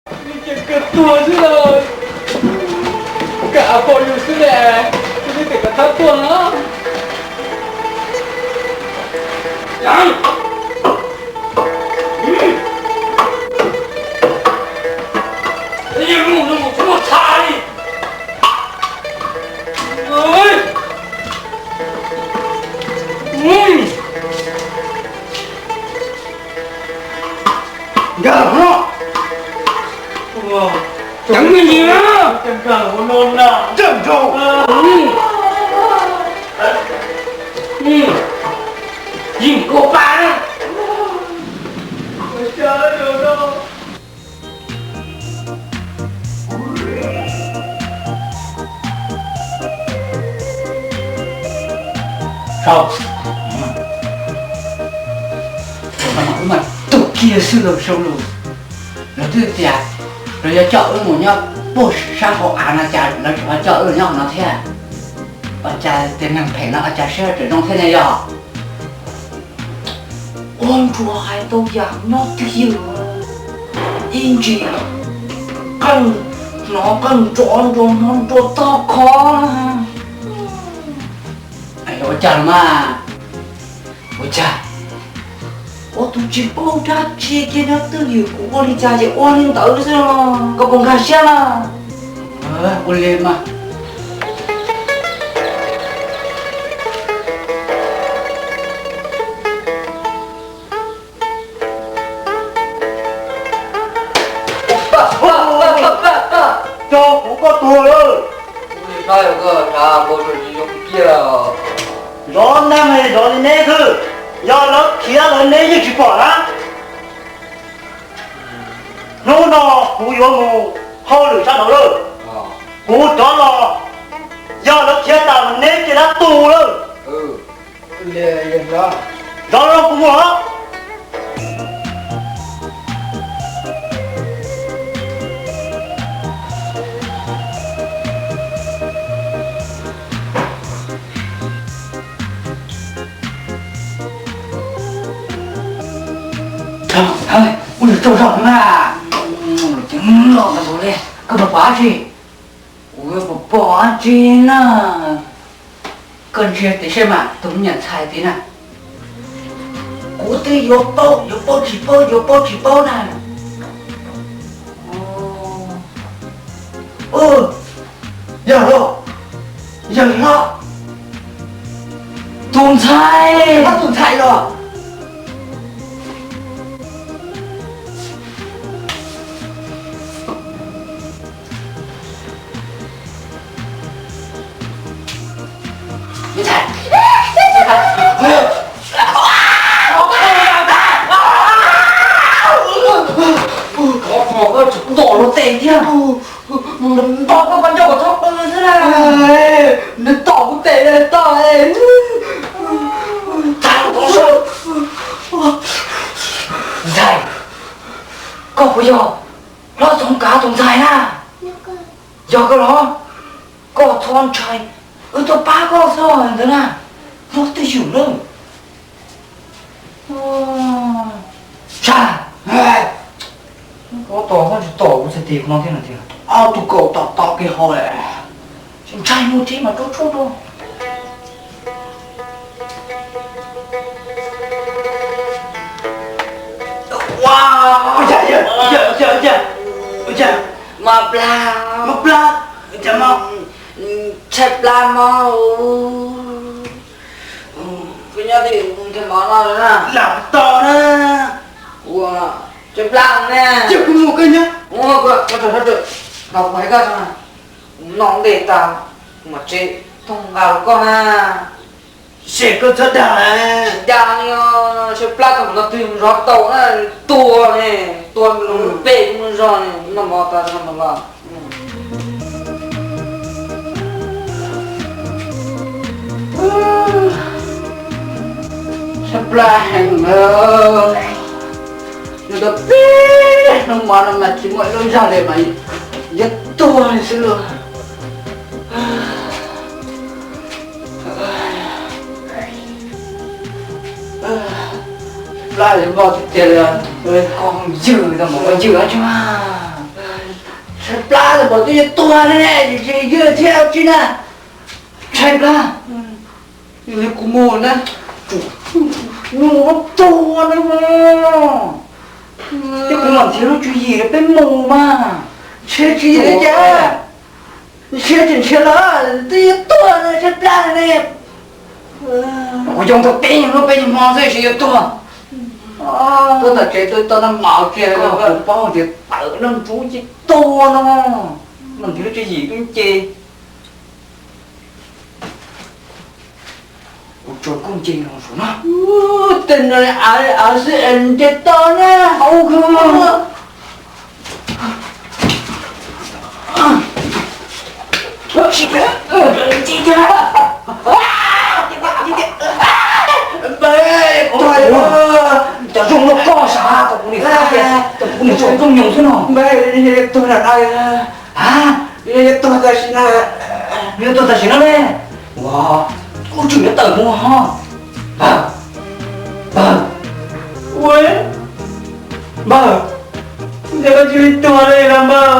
Ces kawg tuag xwb los, kawg av pom yus xwb ne, tus twg tias kawg thab tuag no. Nkag los no. Ceev me ntsis na. Ceev nraug. Yeej kua pa na. Sau, mas tug kiag xwb lauj, sau lauj. Lawv twb tias lawv yuav coj wb mus nyob puag sab hauv av no cas lawv tseem ho coj wb los nyob hauv no thiab. Ua cas tias neeg phem no ua cas siab tseem zoo thiab ne yog? Ua nrua hais tau yam nyob twj ywm, ib ntsis qeej hnov qeej nrov nrua hmo nrua tog kho. Ua cas los mas? Ua cas? Ua tus tsis paub dab tsi kiag nyob twj ywm, kuv ua li cas ces ua li ntawd xwb los koj puas nkag siab na? Ua li mas. Cov kuv koj tuag lawm. Zov neeg zov li neb xwb, yog lawv khiav lawv neb yeej tsis pom na. Hnub no kuv yuav mus hauj lwm sab nraud lawm. Kuv rov los, yog lawv khiav tas mas neb cia dab tu lawm. Zov zoo kuv mus os. Ua yog tsaug zog na, ces los ntawd li, koj puas pom dab tsi? Kuv puas pom dab tsi na? Koj ntsia tias seb mas tus me nyuam ntxhais tid na. Kuv twb yuav paub, yuav paub tsis paub, yuav paub tsis paub na. Yog los, yog los, tus ntxhais, tus ntxhais los. Ntov koj pas ncauj kom txhob qw xwb na. Nws tom kuv tes tod. Ntxhais, koj puas yog hlob Txoov Kav tus ntxhais na? Yog koj los? Koj txhob ntshai, wb tuaj pab koj xwb ntawd na. Nyob twj ywm lawm. Sab, koj tos koj tsis tos kuv txhais tes no thiab no tiag. Ob tug kaus tom tom kev hauv lawm. Tsis ntshai mus thiab mas rau tsuag rau. Ua cas, ua cas, mos plab, mos plab, ua cas mos, tshaib plab mos. Koj nyob twj ywm nthe mov no na. Lam tau na. Ua, tshaib plab ne. Cia kuv mus koj nyob. Ua, koj, koj, koj, koj, koj hais koj no. Kuv noj ntej tas, kuv mam tsev thooj nqa rau koj na. Seb koj txhob dag. Dag li os, tshaib plab tau mus no twg mus zov tau na, tua ne, tua lub pej mus zog ne, noj mov tas noj mov los. Tshaib plab heev na. Nyob tau peb hnub mov no mas tsis muaj ib lub zog li mas yuav tuag li xwb lauj. Plab li voj tiag tiag li, koj ywg tau mus koj ywg tsis mas. Plab ntawm pom twb yuav tuag ne, tsis yog thiab tsi na. Ntshai plab. Yog li kuv mus na, tsum nug lub tuag na. Ces kuv mam nrhiav lub tswv yim rau peb mus mas. Ntshe tsis yog li cas. Ntshe tsis ntshe los twb yuav tuag no, ntshai plab ne. Kuv yoo tau peb nyuag hnub peb nyuag hmo xwb tsis yuav tuag. Tuaj tom tsev tuaj tau noj mov kiag, kuv paub tias tawm noj ntsub ces tuag no. Mam nrhiav lub tswv yim wb nce. Kuv tso koj nce no saum no. Tej no av xwb es nce tau na. Cov zoo no koj sav, tau kuv niam, tau kuv niam tso zoo nyoos xwb no. Tuag na. Tuag tam sim no, tuag tam sim no ne. Ua, kuv tseem yuav tawm mus ho. Npawg, npawg, ua, npawg, kuv tias koj cia li tuag li los npawg.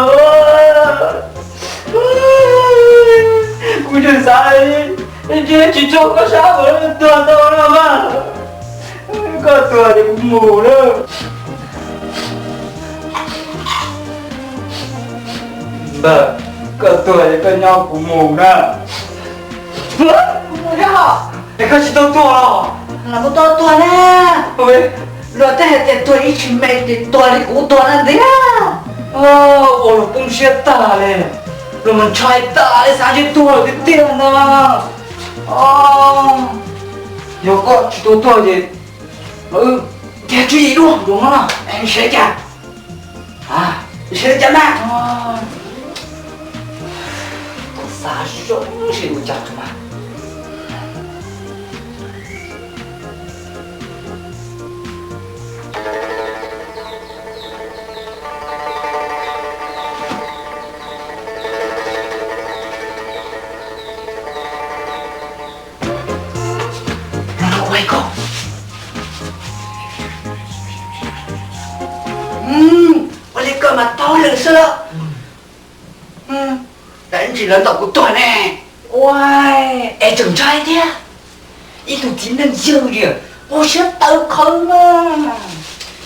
Kuv tseem xav tsis tsis tso koj sab ua tuag tau no mas. Koj tuag ces kuv mus lawm. Npawg, koj tuag ces koj nyob kuv mus na. Kuv mus thiab os. Es koj tsis tau tuag los? Los kuv tau tuag na. Luag tej hais tias tuag ib tsis me ces tuag li kuv tuag na ntiag. Ua luag poob siab tag li, luag mas ntshai tag li, xav ntshe tuag lawm tiag tiag ntag. Yog koj tsis tau tuag ces wb cia tswv yim dua, zoo no no, sawv cas, sawv cas na. Koj xav zoo siab ua cas mas. Ua li koj mas tau lwm xwb. Tab sis lawv ntaus kuv tuag ne. Ua, es tseem ntshai thiab. Ib tug txiv neej yawg li, ua siab tawv qhawv na.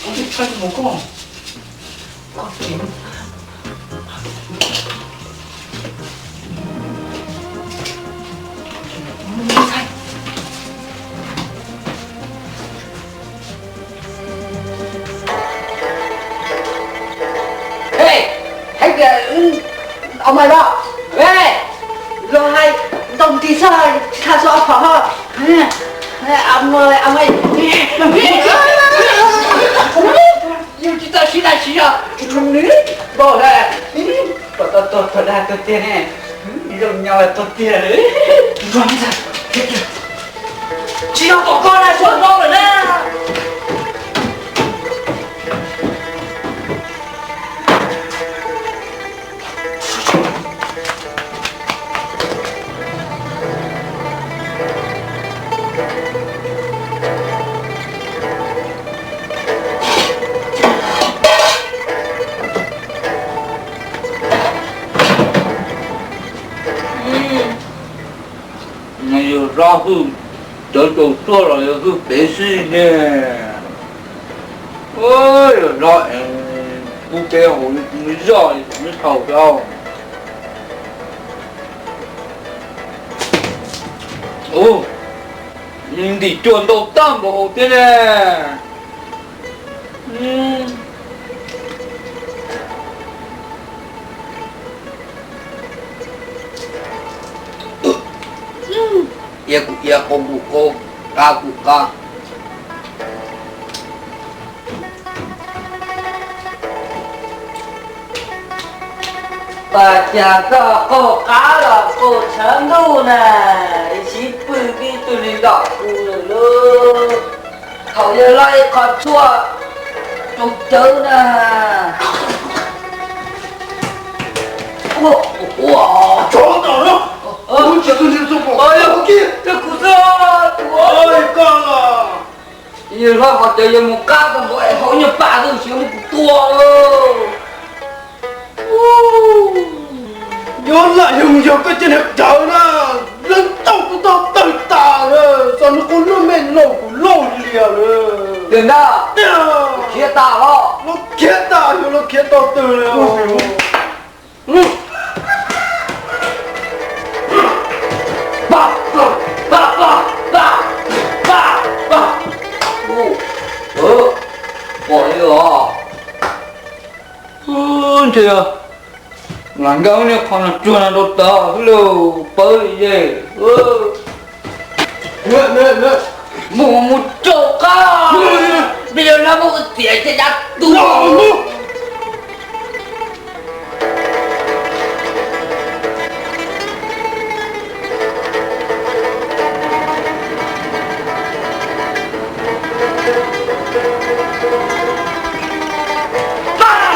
Ntshai mus koj, koj tseem Hej, hais tias, au mais los, los hais ntau tis xwb, tsis tau xav ob phaum ho. Yus tsis tau sib dab tsi os, npaum li, kom tau tuag dag tuag tiag ne, zoo nyob tuag tiag li. Tsis yog pom koj na, tsuas zoo lawm na. Yawg hlob hwj cawv tau tuaj los yog hwj pem xwb ne. Yawg hlob, kuv pem hauv zoj, kuv thaum rau. Ntim cuag ntau tag npaum hauv thiab ne. Ia kuv ia, qaug kuv qaug, qab kuv qab. Pas cas koj qaug qab los qaug tshav ntuj na, siv pw tib tug li ntom kuv lawm lauj. Thaum yawg hlob ib qho tshuaj cau cawv na. Ua, ua, tsov tom no, yog kuv xwb. Yawg hlob qhov cawv yawg mus qab tau npaum es hauv nyuag pas xwb, tsis muab kuv tua lauj. Yuav lam yog yog koj cov niag dawb na, leej tauj kuv tau tawg tas lawm, xyov nws qub lub me laus kuv lauj lias lawm. Tiag ntag, khiav tas los? Los khiav tas, yog los khiav tau twg li. Pom li os. Ntshe yog lam nkag niag qhov no tsuag no rau tod xwb lauj, pawv li ye. Mus mus rau qab, peb yuav hlab muab txiav caj dab tuag.